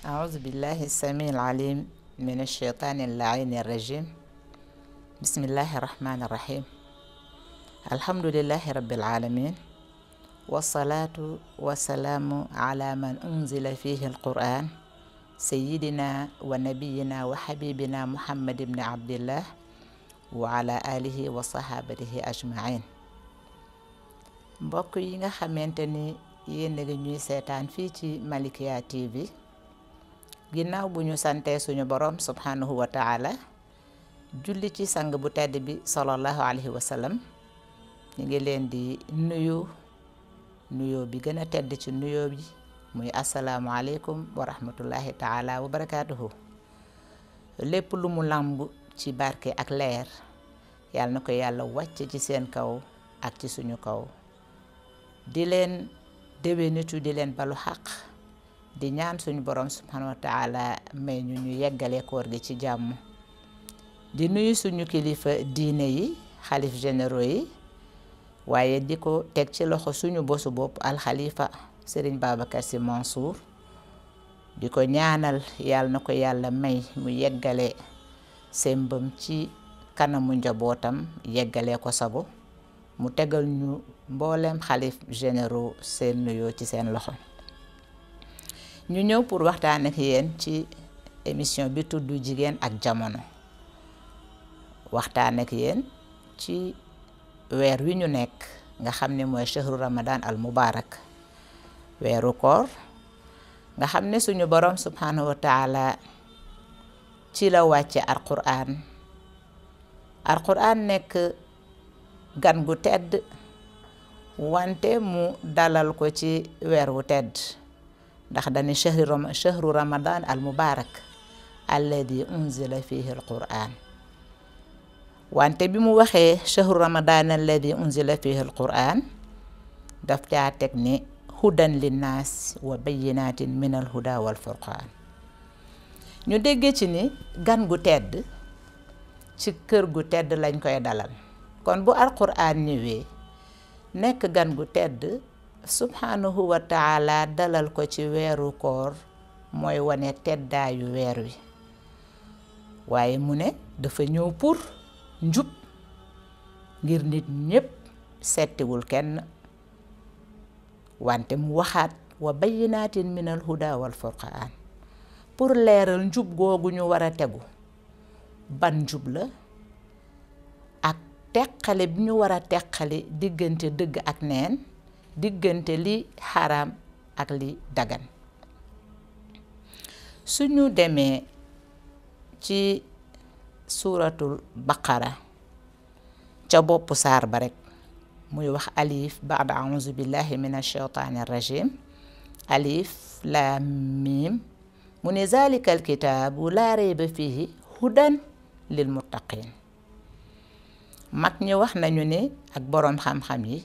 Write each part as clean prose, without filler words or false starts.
أعوذ بالله السميع العليم من الشيطان اللعين الرجيم. بسم الله الرحمن الرحيم. الحمد لله رب العالمين، والصلاة والسلام على من أنزل فيه القرآن، سيدنا ونبينا وحبيبنا محمد بن عبد الله وعلى آله وصحابته أجمعين. mbokk yi nga xamanteni yéen nga ñuy sétane fi ci Malikia TV, ginaaw bu ñu santé suñu borom subhanahu wa ta'ala, julli ci sang bu tedd bi sallallahu alayhi wa sallam, ñi ngi leen di nuyo bi gëna tedd ci nuyo bi muy assalamu alaykum wa rahmatullahi ta'ala wa barakatuhu. Lepp lu mu lamb ci barke ak leer yalla nako yalla wacc ci seen kaw ak ci suñu kaw. Di leen déwénitu di leen balu xaq, di ñaan suñu borom subhanahu wa ta'ala may ñu yeggale koor gi ci jàmm. Di nuyu suñu kilifa diine yi, xalif généraux yi, waaye di ko teg ci loxo suñu bosu bopp alxalifa Serigne Babacar Sy Mansour, di ko ñaanal yàlla na ko yàlla may mu yeggale sembam ci kanamu njabootam, yeggale ko sago, mu tegal ñu mboolem xalif généraux seen nuyoo ci seen loxo. ñu ñëw pour waxtaan ak yéen ci émission bi tudd jigéen ak jamono, waxtaan ak yéen ci weer wi ñu nekk nga xam ne mooy shahru ramadan al mubarak, weeru koor nga xam ne suñu borom subhanahu wa ta'ala ci la wàcce alquran nekk gan gu tedd, wante mu dalal ko ci weer wu tedd ndax dañu shahru ramadan al mubarak alladhi unzila fihi al quran. Wante bi mu waxee shahru ramadan alladhi unzila fihi al quran, daf caa teg ni hudan linnas wa bayyinatin min al huda wal furqan. ñu déggee ci ni gan gu tedd ci kër gu tedd lañ koy dalal. kon bu alquran ñëwee nekk gan gu tedd, subhanahu wa ta'ala dalal ko ci weeru koor mooy wane teddaayu weer wi. waaye mu ne dafa ñëw pour njub ngir nit ñépp, settiwul kenn, wante mu waxaat wa bayyinatin minal huda wal furqaan pour leeral njub googu ñu war a tegu ban njub la, teqale bi ñu war a teqale diggante dëgg ak neen, diggante li xaraam ak li dagan. suñu demee ci suuratul baqara ca bopp saar ba rek muy wax alif ba'da a'uuzu billahi minash shaytaanir rajiim, alif laam miim, mu ne zaalikal kitaabu laa rayba fiihi hudan lil muttaqiin. mag ñi wax nañu ne ak boroom xam-xam yi,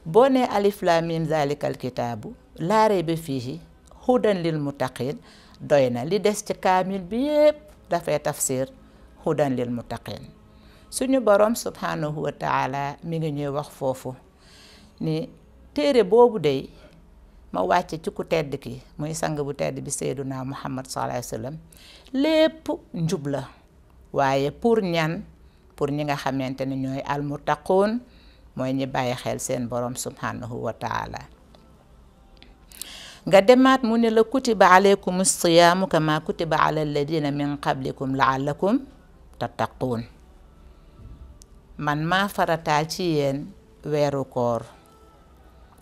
boo ne alif lam mim zalikal kitaabu laa rayba fiihi hudan lil muttaqin doy na. li des ci kaamil bi yépp dafay tafsir hudan lil muttaqin. suñu boroom subhanahu wa ta'ala mi ngi ñuy wax foofu ni téere boobu dey ma wàcce ci ku tedd ki muy sang bu tedd bi Seyduna Muhammad sallallahu alayhi wa sallam, lépp njub la, waaye pour ñan? pour ñi nga xamante ne ñooy almuttaqoon, mooy ñi bàyyi xel seen borom subhanahu wa ta'ala. nga demaat mu ne la kutiba alaykum as-siyaamu kama kutiba ala alladina min qablikum la'allakum tattaqoon. man maa farataal ci yéen weeru koor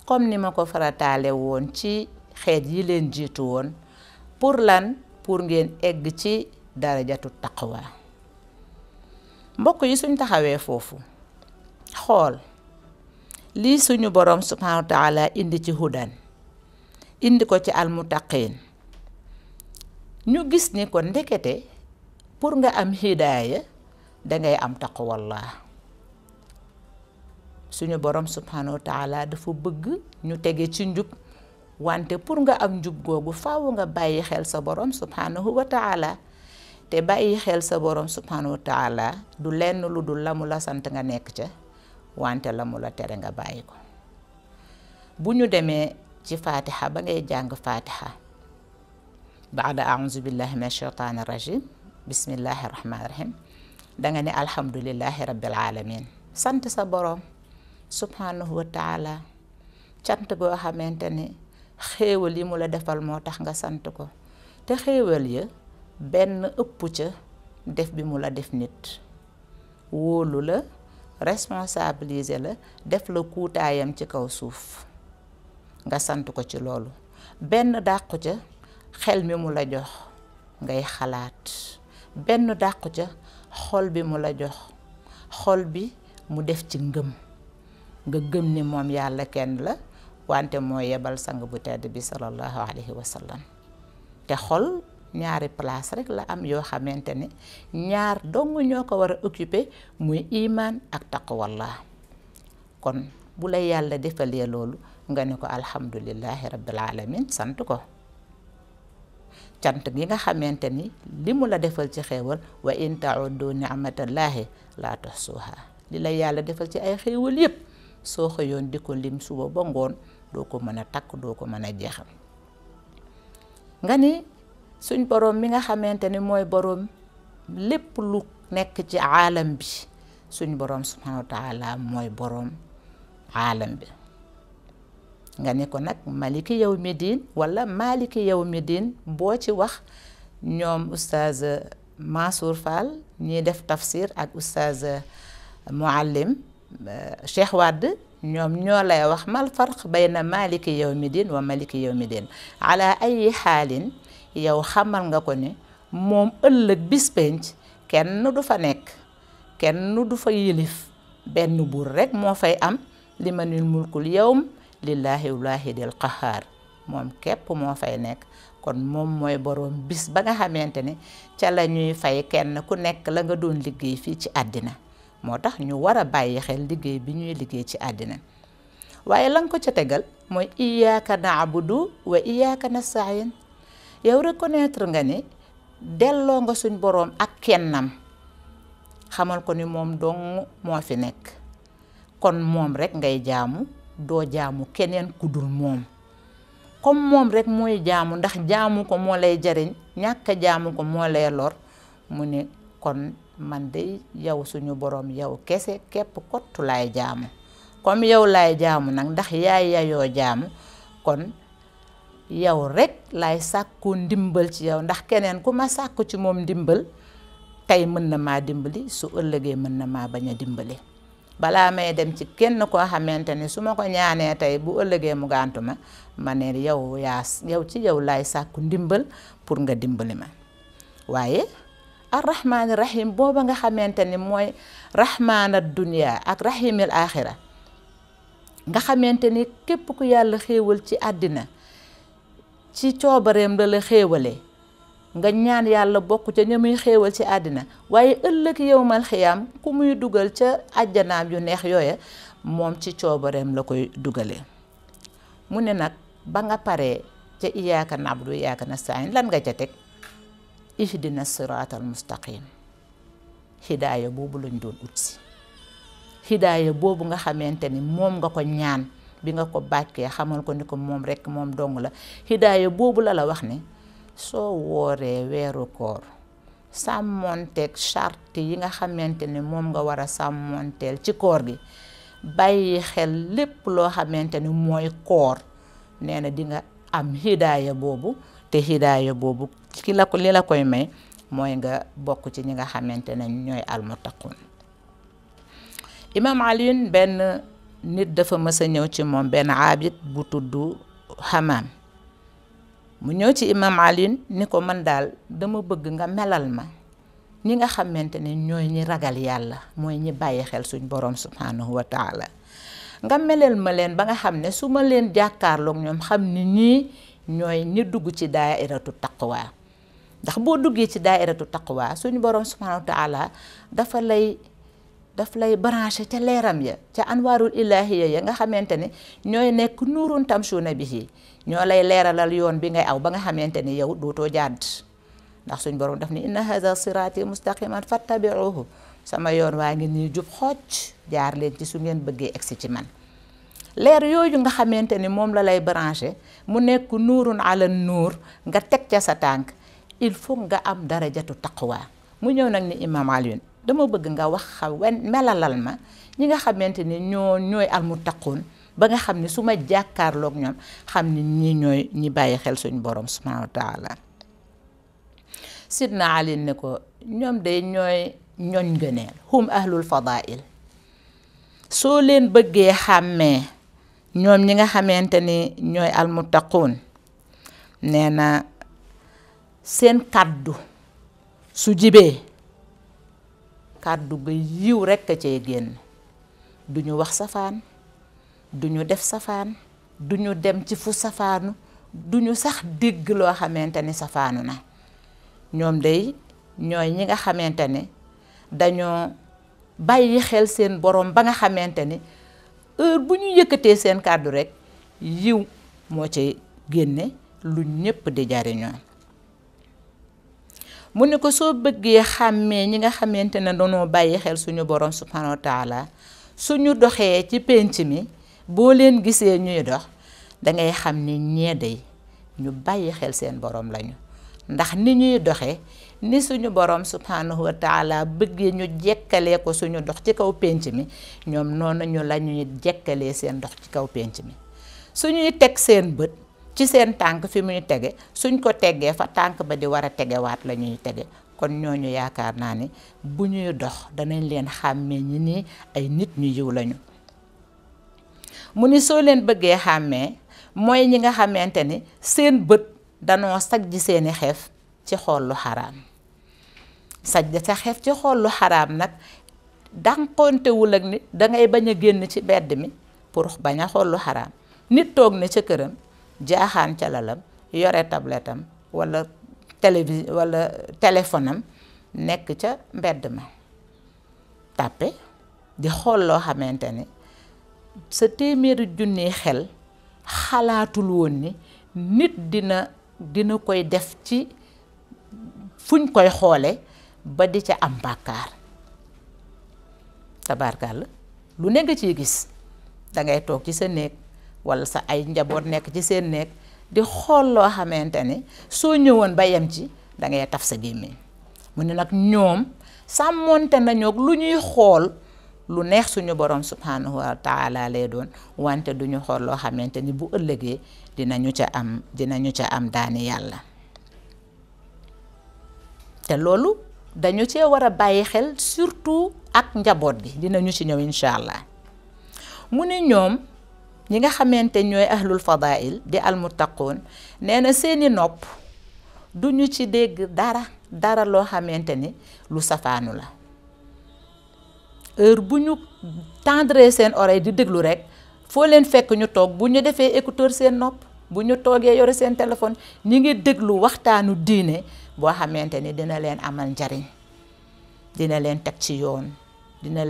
comme ni ma ko farataale woon ci xeet yi leen jiitu woon. pour lan? pour ngeen egg ci darajatu taqwa. mbokk yi suñ taxawee foofu xool lii suñu borom subhanahu wa ta'ala indi ci hudan, indi ko ci almuttaqin, ñu gis ni ko ndekete pour nga am hidaaya dangay am taqwallah. suñu borom subhanahu wa ta'ala dafa bëgg ñu tege ci njub, wante pour nga am njub googu faaw nga bàyyi xel sa borom subhanahu wa ta'ala. te bàyyi xel sa borom subhanahu wa ta'ala du lenn lu dul la mu la sant nga nekk ca, wante la mu la tere nga bàyyi ko. bu ñu demee ci fatiha ba ngay jàng fatiha, baada a'uuzu billahi mina shaytaani rajim bismillahi rahmaani rahim danga ne alhamdulillahi rabbil alamin sant sa borom subhanahu wa taala cant goo xamante ni xéewal yi mu la defal moo tax nga sant ko te xéewal ya benn ëpp ca def bi mu la def nit wóolu la responsabiliser la def la kuutaayam ci kaw suuf nga sant ko ci loolu benn dàqu ca xel mi mu la jox ngay xalaat benn dàqu ca xol bi mu la jox xol bi mu def ci ngëm nga gëm ni moom yàlla kenn la wante moo yebal sang bu tedd bi sallallahu alayhi wa sallam te xol ñaari place rek la am yoo xamante ne ñaar dong ñoo ko war a occuper muy iman ak taqwallah kon bu la yàlla defalee loolu nga ne ko alhamdulillahi rabbil alamin sant ko cant gi nga xamante ni li mu la defal ci xéewal wa in ta'uddu ni'matallahi la tuhsuha li la yàlla defal ci ay xéewal yépp soo xëyoon di ko lim suba ba ngoon doo ko mën a takk doo ko mën a jeexal nga ni suñ boroom mi nga xamante ni mooy boroom lépp lu nekk ci aalam bi suñ boroom subhanahu wa taala mooy boroom aalam bi nga ni ko nag maliki yawmi diin wala maliki yawmi diin boo ci wax ñoom oustaz Mansour Fall ñiy def tafsir ak oustaz muallim Cheikh Wade ñoom ñoo lay wax mal farq bayna maliki yawmi diin wa maliki yawmi diin ala ay xaalin yow xamal nga ko ne moom ëllëg bis penc kenn du fa nekk kenn du fa yilif benn buur rek moo fay am limanil mulkul yawm lillahi wahidil qahar moom képp moo fay nekk kon moom mooy boroom bis ba nga xamante ne ca la ñuy fay kenn ku nekk la nga doon liggéey fii ci àddina moo tax ñu war a bàyyi xel liggéey bi ñuy liggéey ci àddina waaye la nga ko ca tegal mooy iyyaka na'budu wa iyyaka nasta'in yow reconnaître nga ni delloo nga suñ boroom ak kennam xamal ko ni moom dong moo fi nekk kon moom rek ngay jaamu doo jaamu keneen ku dul moom comme moom rek mooy jaamu ndax jaamu ko moo lay jariñ ñàkk jaamu ko moo lay lor mu ne kon man de yow suñu boroom yow kese képp kottu laay jaamu comme yow laay jaamu nag ndax yaay yayoo jaamu kon yow rek laay sàkku ndimbal ci yow ndax keneen ku ma sàkku ci moom ndimbal tey mën na maa dimbali su ëllëgee mën na maa bañ a dimbali balaa may dem ci kenn koo xamante ni su ma ko ñaanee tey bu ëllëgee mu gàntu ma ne yow ci yow laay sàkku ndimbal pour nga dimbali ma waaye arrahmaani rahim booba nga xamante ni mooy rahmaana dunya ak rahimil axira nga xamante ni képp ku yàlla xéewal ci àddina ci coobareem la xéewalee nga ñaan yàlla bokk ca ña muy xéewal ci àddina waaye ëllëg yowmal xiyaam ku muy dugal ca àjjanaam yu neex yooya moom ci coobareem la koy dugalee mu ne nag ba nga paree ca iyyaka na'budu wa iyyaka nasta'in lan nga ca teg ihdina siraatal mustaqim hidaaya boobu lañ doon utsi hidaaya boobu nga xamante ni moom nga ko ñaan bi nga ko bàkkee xamal ko ni ko moom rekk moom dong la hidaaya boobu la wax ne soo wooree weeru koor sàmmoonteeg charte yi nga xamante ni moom nga war a sàmmoonteel ci koor gi bàyyi xel lépp loo xamante ni mooy koor nee na di nga am hidaaya boobu te hidaaya boobu li la koy may mooy nga bokk ci ñi nga xamante ne ñooy almuttaqun imam Aliyun benn nit dafa mës a ñëw ci moom benn aabid bu tudd Hamaam mu ñëw ci imam Aliyun ni ko man daal dama bëgg nga melal ma ñi nga xamante ne ñooy ñi ragal yàlla mooy ñi bàyyi xel suñ borom subhanahu wa taala nga melal ma leen ba nga xam ne su ma leen jàkkaarloog ñoom xam ni ñii ñooy ñi dugg ci daairatu taqwa ndax boo duggee ci daairatu taqwa suñu borom subhanahu wa taala daf lay branché ca leeram ya ca anwaarul ilaahiya ya nga xamante ne ñooy nekk nuurun tamshuuna bihi ñoo lay leeralal yoon bi ngay aw ba nga xamante ni yow dootoo jàdd ndax suñ borom daf ni inna hadha siraati mustaqiman fattabi'uhu sama yoon waa ngi nii jub xocc jaar leen ci su ngeen bëggee egsi ci man leer yooyu nga xamante ni moom la lay branché mu nekk nuurun ala nuur nga teg teg ca sa tànk il faut nga am darajatu taqwa. mu ñëw nag ni Imam Alioune dama bëgg nga wax melalal ma ñi nga xamante ni ñooy almuttaquun ba nga xam ne su ma jàkkaarloog ñoom xam ni ñi ñooy ñi bàyyi xel suñu borom subhanahu wa taala. Sidna Ali ne ko ñoom de ñooy ñoñ ngëneel hum ahlul fadail. soo leen bëggee xàmmee ñoom ñi nga xamante ni ñooy almuttaquun nee na seen kàddu su jibee kàddu ga yiw rekk a cay génn, duñu wax safaan, duñu def safaan, duñu dem ci fu safaanu, duñu sax dégg loo xamante ni safaanu na. ñoom day ñooy ñi nga xamante ni dañoo bàyyi xel seen borom ba nga xamante ni heure bu ñu yëkkatee seen kàddu rekk yiw moo ci génne lu ñépp di jariñoo. mu ne ko soo bëggee xàmmee ñi nga xamante ne dañoo bàyyi xel suñu borom subhanahu wa taala suñu doxee ci pénc mi boo leen gisee ñuy dox dangay xam ni ñee day ñu bàyyi xel seen borom lañu, ndax ni ñuy doxee ni suñu borom subhanahu wa taala bëggee ñu jekkalee ko suñu dox ci kaw pénc mi ñoom noonu ñu la ñuy jekkalee seen dox ci kaw pénc mi. suñuy teg seen bët ci seen tànk fi muy tege suñ ko teggee fa tànk ba di war a tegewaat la ñuy tege. kon ñooñu yaakaar naa ni bu ñuy dox danañ leen xàmmee ñi ni ay nit ñu yiw lañu. mu ni soo leen bëggee xàmmee mooy ñi nga xamante ni seen bët danoo sajj seeni xef ci xool lu xaraam. sajj sa xef ci xool lu xaraam nag dànqoontewul ak ni dangay bañ a génn ci mbedd mi pour bañ a xool lu xaraam. nit toog na ca këram jaaxaan ca lalam yore tabletam wala télévision wala téléphone am nekk ca mbedd ma tàppe di xool loo xamante ni sa téeméeri junni xel xalaatul woon ni nit dina koy def ci fuñ koy xoole ba di ca am bàkkaar. tabaarkàlla lu ne nga ciy gis dangay toog ci sa néeg wala sa ay njaboot nekk ci seen néeg di xool loo xamante ni soo ñëwoon ba yem ci dangay taf sa gémmiñ. mu ne nag ñoom sàmmoonte nañu lu ñuy xool lu neex suñu borom subhanahu wa taala lay doon, wante duñu xool loo xamante ni bu ëllëgee dinañu ca am daani yàlla. te loolu dañu cee war a bàyyi xel surtout ak njaboot gi dinañu ci ñëw incha allah. mu ne ñoom ñi nga xamante ñooy ahlul fadail di almuttaqoon nee na seeni nopp duñu ci dégg dara loo xamante ni lu safaanu la. heure bu ñu tendre seen oreille di déglu rekk foo leen fekk ñu toog bu ñu defee écouteur seen nopp bu ñu toogee yore seen téléphone ñi ngi déglu waxtaanu diine boo xamante ni dina leen amal njariñ, dina leen teg ci yoon, dina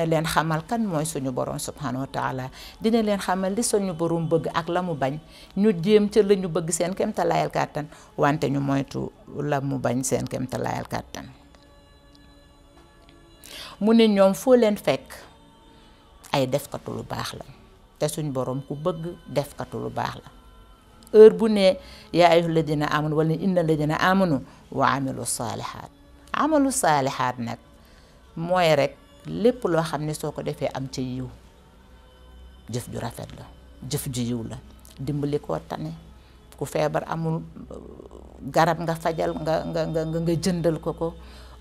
leen xamal kan mooy suñu borom subhanahu wa taala, dina leen xamal li suñu borom bëgg ak la mu bañ, ñu jéem ca la ñu bëgg seen kemtalaayal kàttan wante ñu moytu la mu bañ seen kemtalaayal kàttan. mu ne ñoom foo leen fekk ay defkatu lu baax la te suñ borom ku bëgg defkatu lu baax la. heure bu ne yaa ayyuhal ladina amanu wala innal ladina amanu wa amilu saalihaat. amalu saalihaat nag mooy rek lépp loo xam ne soo ko defee am ca yiw, jëf ju rafet la, jëf ju yiw la, dimbali koo tane, ku feebar amul garab nga fajal nga jëndal ko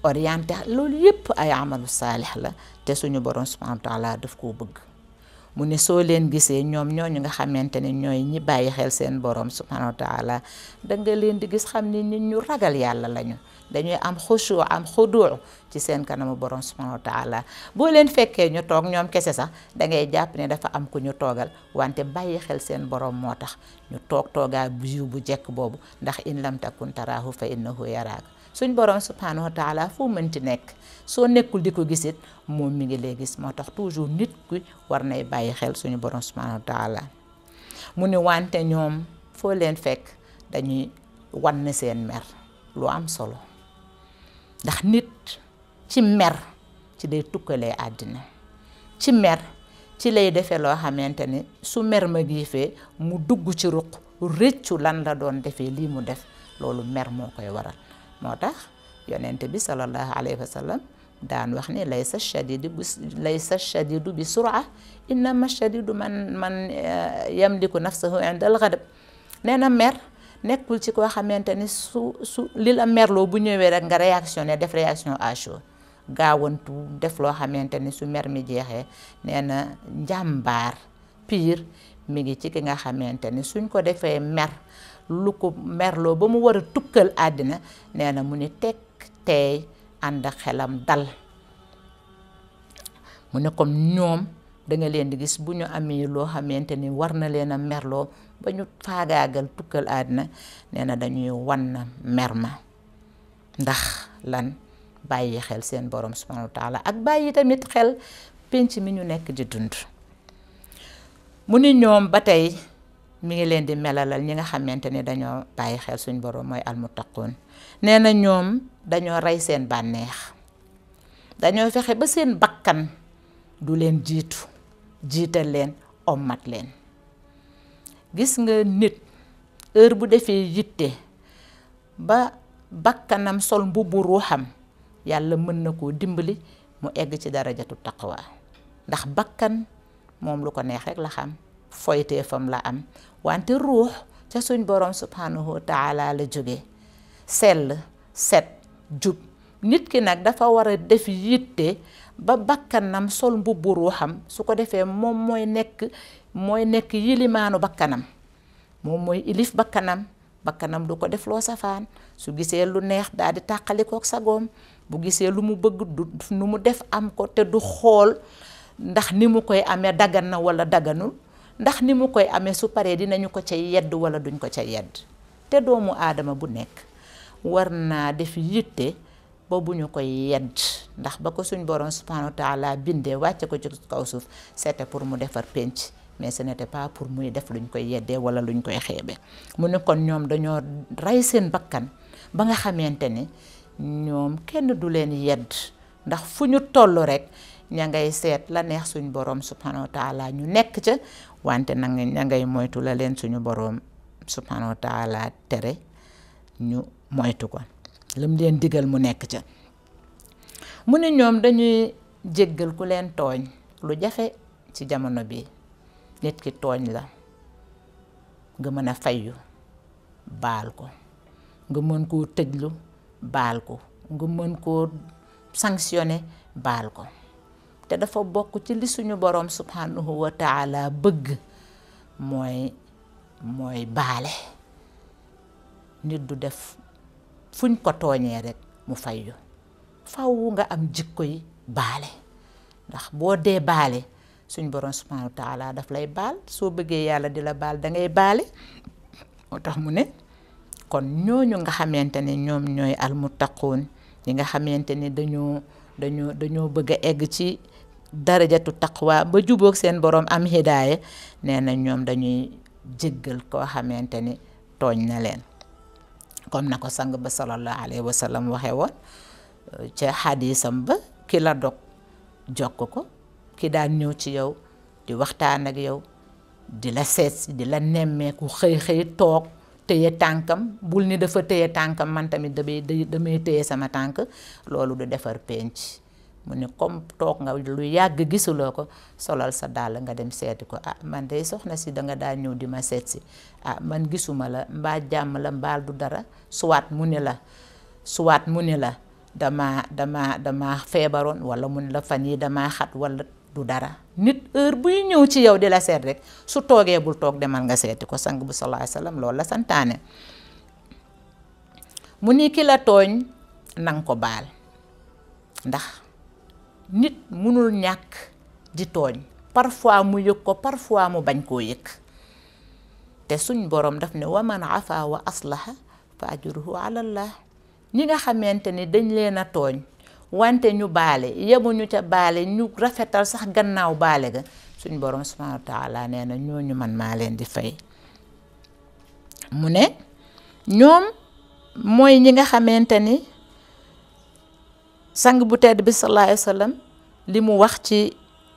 orienté, loolu yépp ay amalu saalix la te suñu borom subhanahu wa taala daf koo bëgg. mu ne soo leen gisee ñoom ñooñu nga xamante ne ñooy ñi bàyyi xel seen borom subhanahu wa taala danga leen di gis xam ni nit ñu ragal yàlla lañu, dañuy am xushu am xuduu ci seen kanamu borom subhanahu wa taala. boo leen fekkee ñu toog ñoom kese sax dangay jàpp ne dafa am ku ñu toogal wante bàyyi xel seen borom moo tax ñu toog toogaa bu yiw bu jekk boobu, ndax in lam takun taraahu fa innahu yaraaka. suñ borom subhanahu wa taala foo mënti nekk soo nekkul di ko gisit moom mi ngi lay gis. moo tax toujours nit ki war nay bàyyi xel suñu borom subhanahu wa taala. mu ni wante ñoom foo leen fekk dañuy wan seen mer, lu am solo, ndax nit ci mer ci day tukkalee àddina, ci mer ci lay defee loo xamante ni su mer ma giifee mu dugg ci ruq rëccu lan la doon defee lii mu def loolu mer moo koy waral. moo tax yonent bi sallallahu alayhi wa sallam daan wax ni laysa shadidu bi sur'a innama shadidu man yamliku nafsahu inda al-ghadab. nee na mer nekkul ci koo xamante ni su li la merloo bu ñëwee rek nga réactionné def réaction à chaud gaawantu def loo xamante ni su mer mi jeexee. nee na njàmbaar pire mi ngi ci ki nga xamante ni suñ ko defee mer lu ko merloo ba mu war a tukkal àddina nee na mu ni teg teey ànd ak xelam dal. mu ne comme ñoom danga leen di gis bu ñu amee loo xamante ni war na leen a merloo ba ñu faagaagal tukkal àddina nee na dañuy wan na mer ma ndax lan bàyyi xel seen borom subhanahu wa taala ak bàyyi tamit xel penc mi ñu nekk di dund. mu ni ñoom ba tey mi ngi leen di melalal ñi nga xamante ni dañoo bàyyi xel suñ borom mooy almuttaqun. nee na ñoom dañoo rey seen bànneex dañoo fexe ba seen bakkan du leen jiital leen ommat leen. gis nga nit heure bu defee yitte ba bakkanam sol mbubbu ruuxam yàlla mën na koo dimbali mu egg ci darajatu taqwa ndax bakkan moom lu ko neex rek la xam foyteefam la am wante ruux ca suñ borom subhanahu wa taala la jóge sell set jub. nit ki nag dafa war a def yitte ba bakkanam sol mbubbu ruuxam su ko defee moom mooy nekk yilimaanu bakkanam moom mooy ilif bakkanam du ko def loo safaan. su gisee lu neex daal di tàqalikook sagoom bu gisee lu mu bëgg du nu mu def am ko te du xool ndax ni mu koy amee dagan na wala daganul ndax ni mu koy amee su paree dinañu ko ca yedd wala duñ ko ca yedd. te doomu aadama bu nekk war naa def yitte ba bu ñu koy yedd ndax ba ko suñ borom subhanahu wa taala bindee wàcce ko ci kaw suuf c'était pour mu defar penc mais ce n'était pas pour muy def luñ koy yeddee wala luñ koy xeebe. mu ne kon ñoom dañoo rey seen bakkan ba nga xamante ni ñoom kenn du leen yedd ndax fu ñu toll rek ña ngay seet la neex suñ borom subhanahu wa taala ñu nekk ca wante nag ña ngay moytu la leen suñu borom subhanahu wa taala tere ñu moytu ko lam leen digal mu nekk ca. mu ne ñoom dañuy jéggal ku leen tooñ lu jafe ci jamono bi. nit ki tooñ la nga mën a fayyu baal ko nga mën koo tëjlu baal ko nga mën koo sanctionné baal ko te dafa bokk ci li suñu borom subhanahu wa taala bëgg mooy baale. nit du def fuñ ko tooñee rek mu fayyu faw nga am jikko yi baale ndax boo dee baale suñ borom subhanahu wa taala daf lay baal soo bëggee yàlla di la baal dangay baale. moo tax mu ne kon ñooñu nga xamante ne ñoom ñooy almuttaqun ñi nga xamante ni dañoo bëgg a egg ci darajatu taqwa ba jubóog seen borom am hidaaya nee na ñoom dañuy jéggal koo xamante ni tooñ na leen comme na ko sang ba sallallahu alayhi wa sallam waxee woon ca xadisam ba ki la dog jokk ko ki daan ñëw ci yow di waxtaan ak yow di la seet di la nemmeeku xëy toog téye tànkam bul ni dafa téye tànkam man tamit damay téye sama tànk loolu du defar penc. mu ne comme toog nga lu yàgg gisuloo ko solal sa dàll nga dem seeti ko man day soxna si danga daa ñëw di ma seet si man gisuma la mbaa jàmm la mbaal du dara suwaat mu ne la dama feebaroon wala mu ne la fan yi dama xat wala du dara. nit heure buy ñëw ci yow di la seet rek su toogee bul toog demal nga seeti ko. sang bu sallallahu alayhi wasallam loolu la santaane. mu ni ki la tooñ nang ko baal ndax nit mënul ñàkk di tooñ parfois mu yëg ko parfois mu bañ koo yëg te suñ borom daf ne wa man afa wa aslaha fa ajruhu ala Allah. ñi nga xamante ni dañ leen a tooñ wante ñu baale yemuñu ca baale ñu rafetal sax gannaaw baale ga suñ borom subhanahu wa taala nee na ñooñu man maa leen di fay. mu ne ñoom mooy ñi nga xamante ni sang bu tedd bi sallallahu alayhi wa sallam li mu wax ci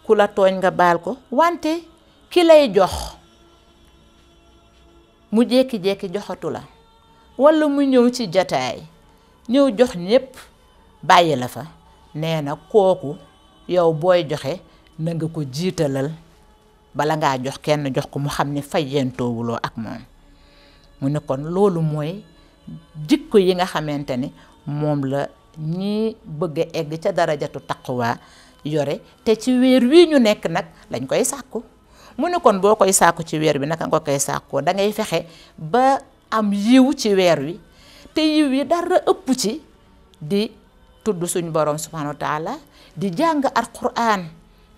ku la tooñ nga baal ko wante ki lay jox mu jékki-jékki joxatu la walla mu ñëw ci jataay ñëw jox ñépp bàyyi la fa nee na kooku yow booy joxe na nga ko jiitalal bala ngaa jox kenn jox ko mu xam ni fayentoowuloo ak moom. mu ne kon loolu mooy jikko yi nga xamante ni moom la ñi bëgg a egg ca darajatu taqwa yore te ci weer wi ñu nekk nag lañ koy sàkku. mu ne kon boo koy sàkku ci weer bi naka nga koy sàkkoo da ngay fexe ba am yiw ci weer wi te yiw yi dara ëpp ci di tudd suñu borom subhanahu wa taala di jàng alquran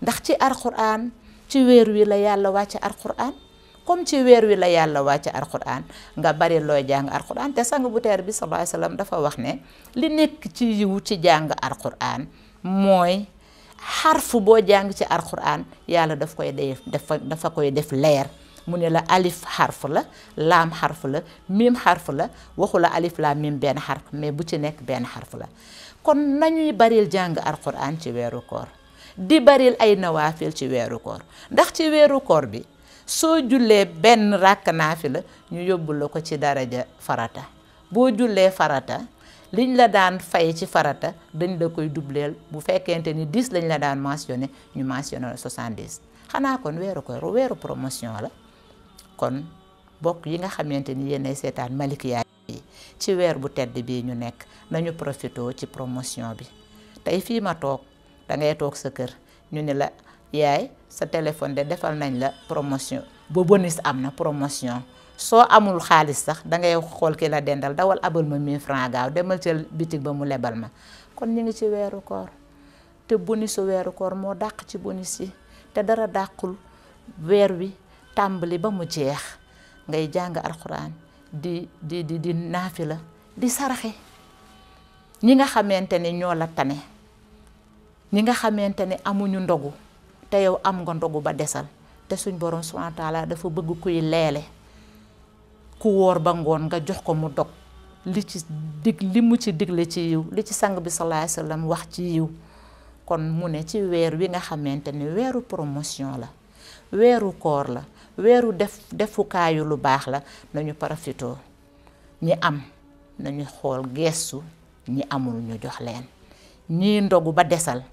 ndax ci alquran ci weer wi la yàlla wàcce alquran comme ci weer wi la yàlla wàcce alquran nga bari looy jàng alquran te sang bu teer bi sallallahu alayhi wasallam dafa wax ne li nekk ci yiw ci jàng alquran mooy xarfu boo jàng ci alquran yàlla dafa koy def leer. mu ne la alif xarf la laam xarf la miim xarf la waxu la alif laam miim benn xarf mais bu ci nekk benn xarf la. kon nañuy baril jàng alquran ci weeru koor di baril ay nawaafil ci weeru koor ndax ci weeru koor bi soo jullee benn ràkk naafila ñu yóbbu la ko ci daraja farata boo jullee farata liñ la daan fay ci farata dañ la koy dubleel bu fekkente ni 10 lañ la daan mentionné ñu mentionné 70 xanaa kon weeru koor weeru promotion la. kon bokk yi nga xamante ni yéenay seetaan Malikia yi ci weer bu tedd bii ñu nekk nañu profité ci promotion bi tey fii ma toog da ngay toog sa kër ñu ne la yaay sa téléphone de defal nañ la promotion ba bonus am na promotion soo amul xaalis sax da ngay xool ki la dendal dawal abal ma 1000 francs gaaw demal ca bitig ba mu lebal ma. kon ñu ngi ci weeru koor te bonusu weeru koor moo dàq ci bonus yi te dara dàqul weer wi tàmbali ba mu jeex ngay jàng alxuraan di naafila di saraxe ñi nga xamante ni ñoo la tane ñi nga xamante ni amuñu ndogu te yow am nga ndogu ba desal te suñ borom subhanahu wa taala dafa bëgg kuy leele ku wóor ba ngoon nga jox ko mu dog li mu ci digle ci yiw li ci sang bi sallallahu alayhi wasallam wax ci yiw. kon mu ne ci weer wi nga xamante ni weeru promotion la weeru koor la weeru defukaayu lu baax la nañu profitoo ñi am nañu xool geestu ñi amul ñu jox leen ñii ndogu ba desal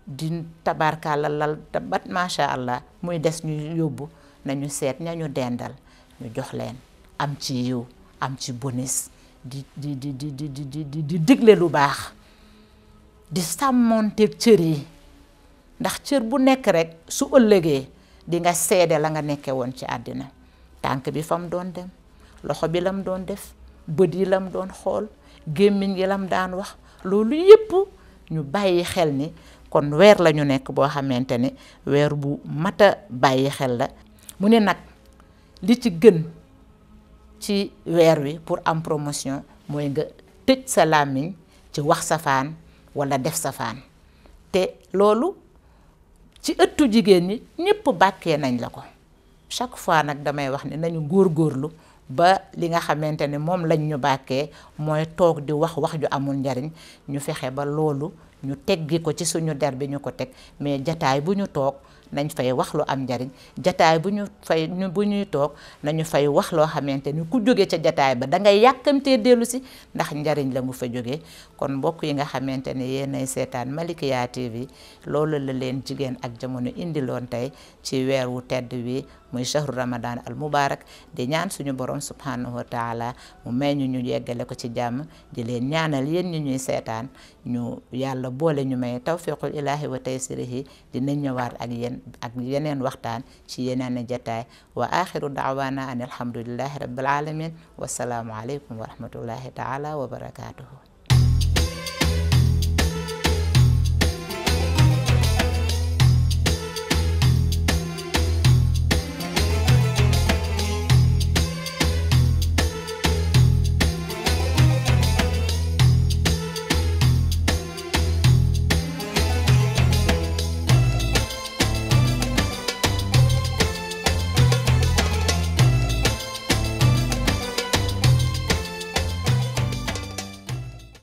di tabarkalla lal tabat macha allah muy des ñu yóbbu nañu seet ñañu dendal ñu jox leen am ci yiw am ci bonus di digle lu baax di sàmmonteeg cër yi ndax cër bu nekk rek su ëllëgee di nga seede la nga nekke woon ci àddina tànk bi fam doon dem loxo bi lam doon def bët yi lam doon xool gémmiñ gi lam daan wax loolu yépp ñu bàyyi xel ni kon weer la ñu nekk boo xamante ne weer bu mata bàyyi xel la. mu ne nag li ci gën ci weer wi pour am promotion mooy nga tëj sa làmmiñ ci wax safaan wala def safaan te loolu ci ëttu jigéen ñi ñëpp bàkkee nañ la ko chaque fois nag damay wax ne nañu góorgóorlu ba li nga xamante ne moom lañ ñu bàkkee mooy toog di wax ju amul njariñ ñu fexe ba loolu ñu teggi ko ci suñu der bi ñu ko teg mais jataay bu ñu toog nañ fay wax lu am njariñ jataay bu ñuy toog nañu fay wax loo xamante ni ku jóge ca jataay ba da ngay yàkkamtee dellu si ndax njariñ la mu fa jóge. kon mbokk yi nga xamante ne yéenay seetaan Malikia TV loolu la leen jigéen ak jamono indiloon tey ci weer wu tedd wi muy shahru ramadan al mubarak di ñaan suñu borom subhanahu wa taala mu may ñu yeggale ko ci jàmm di leen ñaanal yéen ñi ñuy seetaan ñu yàlla boole ñu may tawfiqul ilahi wa taysirihi dinañ ñëwaat ak yéen ak yeneen waxtaan ci yeneen jataay wa axiru da'wana an alhamdulillahi rabbil alamin wasalaamu aleykum wa rahmatullahi taala wa barakatuhu.